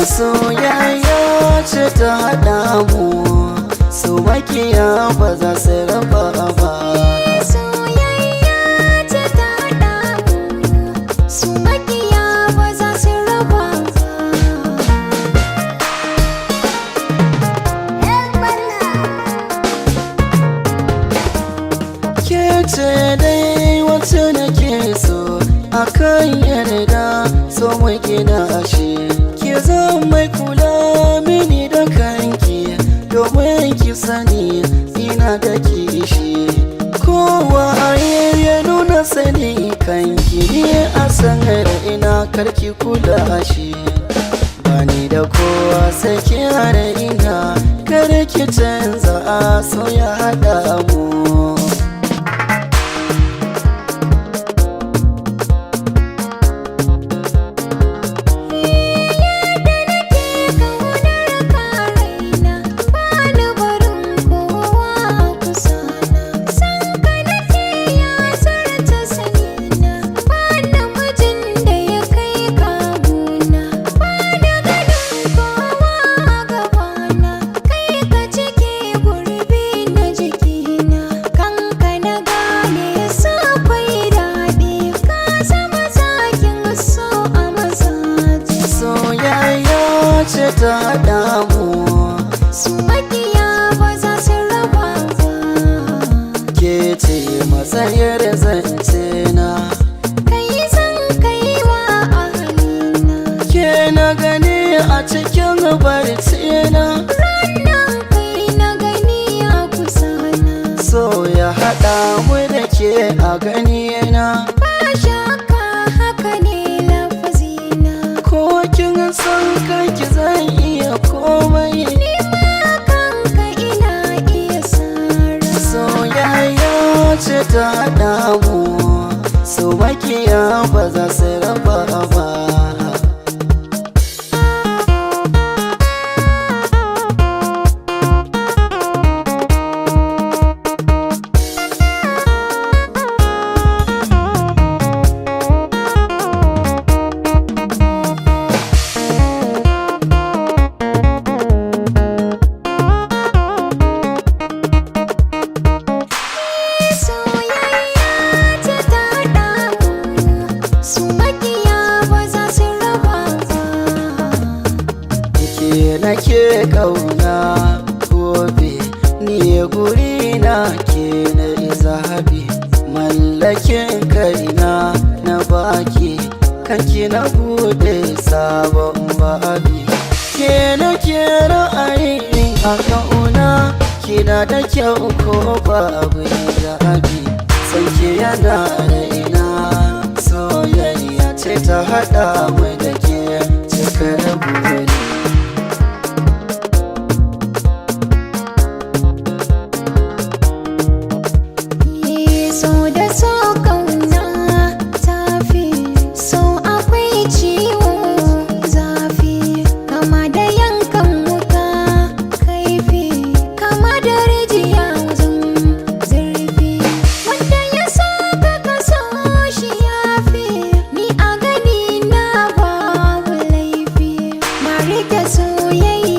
Soyayya ce ta haɗa mu, su makiya ba za su raba ba. Soyayya ce ta haɗa mu, su makiya ba za su raba ba. Ke ce dai wacce nake so, akan yarda so mu gina shi. Ki zan mai kula mini da kanki, domin ki sani ina da kishi. Kowa ya nuna sani kanki, ni a san ina karki kula shi. Bani da kowa sai ki har ina, kar ki canza so ya haɗa mu. Yadda nake ƙaunar ka raina, bani barin kowa kusa na. San ka nake ya zarta sanina, ba namijin da ya kai ka guna. Bani ganin kowa a gabana, kai ka cike gurbi na jikina. Kanka na gane so akwai daɗi, ka zama zakin so a mazaje. Soyayya ce ta haɗa mu, Su makiya ba za su raba ba. Ke ce matsayar zance na. Kai zan kai wa ahalina, Ke na gani a cikin barci na. Ranar kai na gani a kusa na. So ya haɗa mu da ke a gani na. Ba shakka haka ne lafazina. Ko kin san kanki zan iya komai. Ni ma kanka ina iya sara. Soyayya ce ta haɗa mu, su makiya ba za su raba ba. Soyayya ce ta haɗa mu, su makiya ba za su raba ba. Ke nake kauna gobe, ni guri na ke na zabi, mallakin kaina na baki, kanki na bude sabon babi. Ke nake ra'ayi a kauna, kina da kyau ko babu hijabi. Sanki yana raina, soyayya ce ta haɗa mu da ke cikar buri. So da so kauna tafi, so akwai ciwo zafi, kama da yankan wuka kaifi, kama da rijiya wajen zurfi. Wanda ya so ka kaso shi yafi, ni a gani na babu laifi, na rike soyayya.